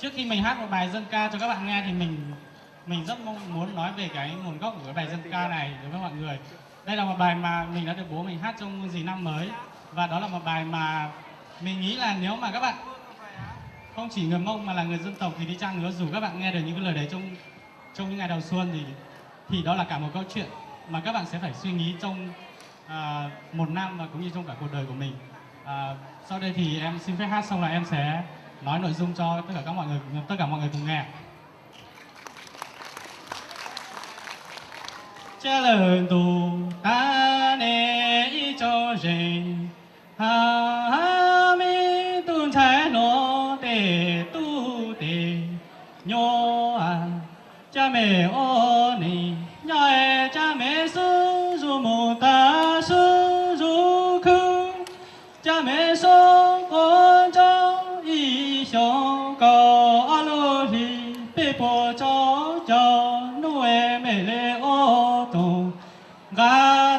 Trước khi mình hát một bài dân ca cho các bạn nghe thì mình mình rất mong muốn nói về cái nguồn gốc của cái bài dân ca này đối với mọi người. Đây là một bài mà mình đã được bố mình hát trong dịp năm mới, và đó là một bài mà mình nghĩ là nếu mà các bạn, không chỉ người Mông mà là người dân tộc thì đi chăng nữa, dù các bạn nghe được những cái lời đấy trong trong những ngày đầu xuân thì thì đó là cả một câu chuyện mà các bạn sẽ phải suy nghĩ trong à, một năm và cũng như trong cả cuộc đời của mình. À, sau đây thì em xin phép hát xong là em sẽ nói nội dung cho tất cả các mọi người, tất cả mọi người cùng nghe. Tsab lawm ntuj tag ne ib tsoom zeeg, ha ha me tub ntxhais hluas tes tub tes nyuaj, tsab me ua neej nyob es tsab me sib zuj mus tag sib zuj khwb, tsab me sib quav ntsoj ib xyoos kaum ob lub hlis peb puas tsaus caug nub es mej li ua toog nqa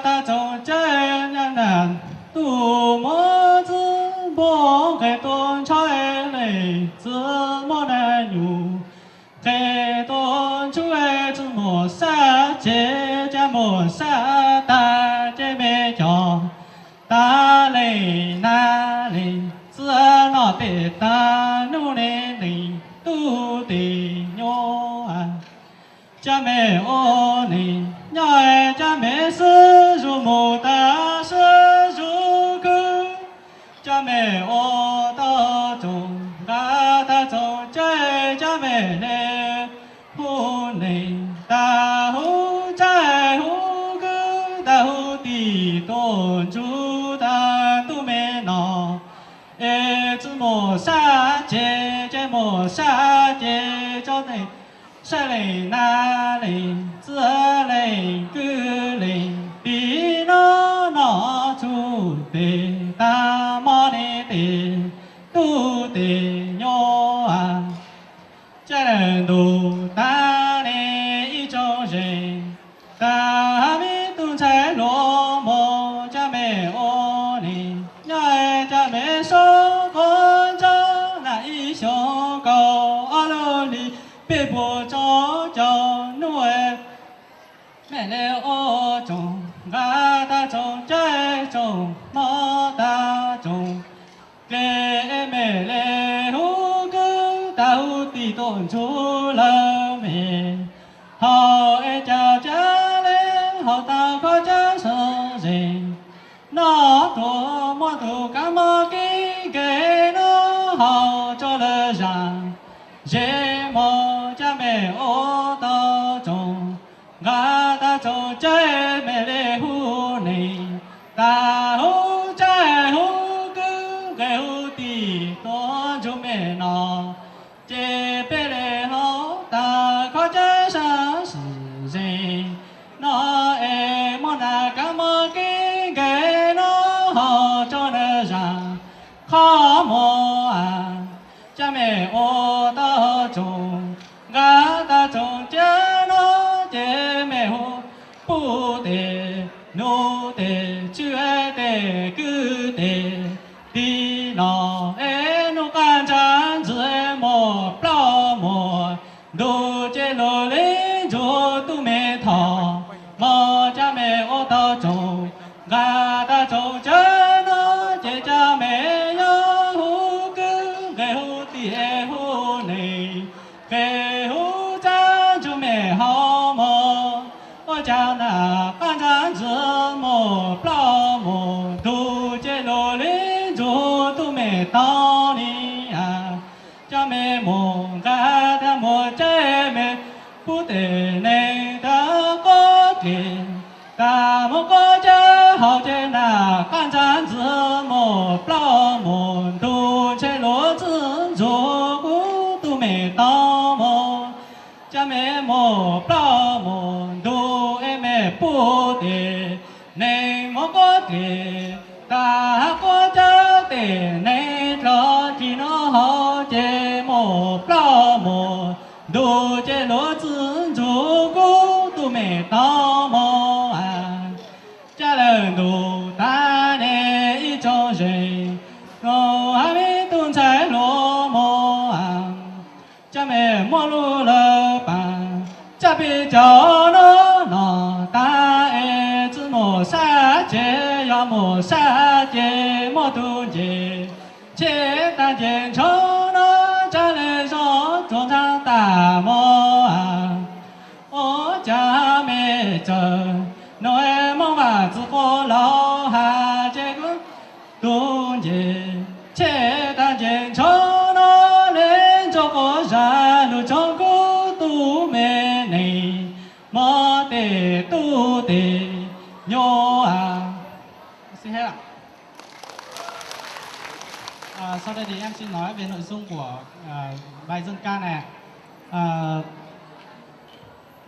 tag tsoom tsab nyab naj tuaj muab txwb npuab nqes tuaj ntshaw leej txiv muab naj nyuj nqes tuaj ntsuj txwb mus sab ces tsab mus sab tag ces mej cov tag leej nab leej txiv noj tes tag nub ne neej tub tes nyuaj, tsab me ua neej nyob tsab me sib zuj mus tag sib zuj khwb, tsab me ua tau tsoom nqa tag tsoom tsab, tsab me le hu neej tag hu tsab hu kwv tag hu tij tuaj ntsuj tag tub me no es txwb mus sab ces ces mus sab ces tso neej sab leej nab leej txiv leej kwv leej tij no noj tsuj tes tag mob ne tes tub tes nyuaj, tsab lawm ntuj tag ne ib tsoom zeeg, tag me tub ntxhais hluas mus tsab me ua neej nyob tsab me sib quav ntsoj naj ib xyoos kaum ob lub hlis peb puas tsaus caug nub mej li ua tsoog nqa tag tsoom tsab tsoom mob tag tsoom dle, mej li hu kwv tag hu tij tuaj ntsuj lawm mej haus es cas tsab le haus tag khob tsab sib zeeg, noj tuaj muab tus kab mob kev nkeeg noj haus tso lawm zaj zem mos, tsab mej ua tau tsoog nqa tag tsoom tsab, mej li hu neej tag hu tsab hu kwv nkeeg hu tij tuaj ntsuj mej no, ces peb li haus tag khob tsab sib zeeg, noj es muab naj kab mob kev nkeeg noj haus tso lawm zaj qhov muag, tsab mej ua tau tsoog nqa tag tsoom tsab no, ces mej hu pub tes nug tes tswv tes kwv tes tij no es nub qab ntsag ntxwg mus plaub mus ntug ces lug li ntsuag tub mej thov mog, tsab mej ua tau tsoog nqa tag tsoom tsab no, ces tsab mej yuav hu kwv nkeeg hu tij hu neej nkeeg hu tsab ntsuj mej haus mog, ua cas nub qab ntsag ntxwg mus plaub mus ntug ces lug li ntsuag tub mej tau ni, tsab mej mus nqa tag mus tsab, mej pub tes neeg tag qob kev, tag muab qob tsab haus ces nub qab ntsag ntxwg mus plaub mus ntug ces lug txwb ntsuag kuv tub mej tau mog, tsab mej mus plaub mus ntug es mej pub tes neeg muab qob kev, tag hab qob tsab tes neeg dlov tsis noj haus ces mus plaub mus ntug ces lug txwb ntsuag kuv tub mej tau mog. Tsab lawm ntuj tag ne ib tsoom zeeg, nub hab me tub ntxhais hluas mog. Mej muaj lub lawv paas, tsab peb caug nub no taag es tsi mus sab ces, yog mus sab ces muaj tug nce. Cheb taag nce ntshoob nub, tsab le zog tsuas ntsaag taag moog. Ua caag mej txawj nug es moog vaam txwv quas laug has ces kuv tug nce. Cheb taag nce ntshoob nub, le ntsoov quas zag lug tsoov kuv tug me neeg, moog tej tub tej nyuam. Xin hết ạ. À, sau đây thì em xin nói về nội dung của à, bài dân ca này. À,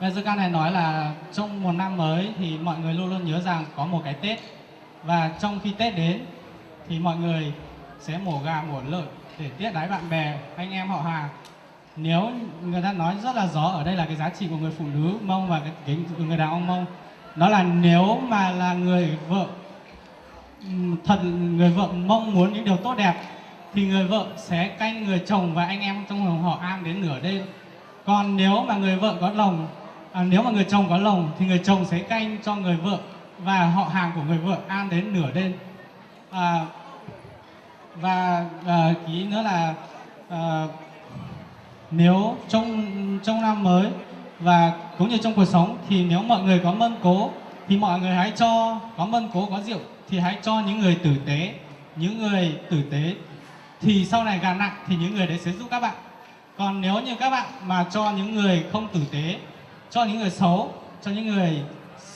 bài dân ca này nói là trong một năm mới thì mọi người luôn luôn nhớ rằng có một cái Tết. Và trong khi Tết đến thì mọi người sẽ mổ gà mổ lợn để tiếp đãi bạn bè, anh em họ hàng. Nếu người ta nói rất là rõ, ở đây là cái giá trị của người phụ nữ Mông và cái kính của người đàn ông Mông. Đó là nếu mà là người vợ Ừm, thật người vợ mong muốn những điều tốt đẹp thì người vợ sẽ canh người chồng và anh em trong họ An đến nửa đêm. Còn nếu mà người vợ có lòng, à, nếu mà người chồng có lòng thì người chồng sẽ canh cho người vợ và họ hàng của người vợ An đến nửa đêm. À, và à, ký nữa là à, nếu trong trong năm mới và cũng như trong cuộc sống thì nếu mọi người có mâm cỗ thì mọi người hãy cho, có mâm cỗ có rượu thì hãy cho những người tử tế, những người tử tế thì sau này gà nặng thì những người đấy sẽ giúp các bạn. Còn nếu như các bạn mà cho những người không tử tế, cho những người xấu, cho những người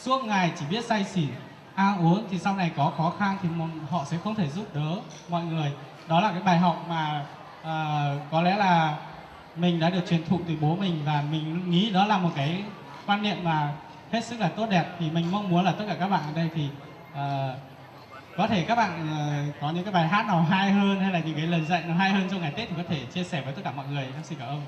suốt ngày chỉ biết say xỉn, ăn uống thì sau này có khó khăn thì họ sẽ không thể giúp đỡ mọi người. Đó là cái bài học mà à, có lẽ là mình đã được truyền thụ từ bố mình và mình nghĩ đó là một cái quan niệm mà hết sức là tốt đẹp, thì mình mong muốn là tất cả các bạn ở đây thì ờ, có thể các bạn ờ, có những cái bài hát nào hay hơn hay là những cái lời dạy nào hay hơn trong ngày Tết thì có thể chia sẻ với tất cả mọi người. Em xin cảm ơn.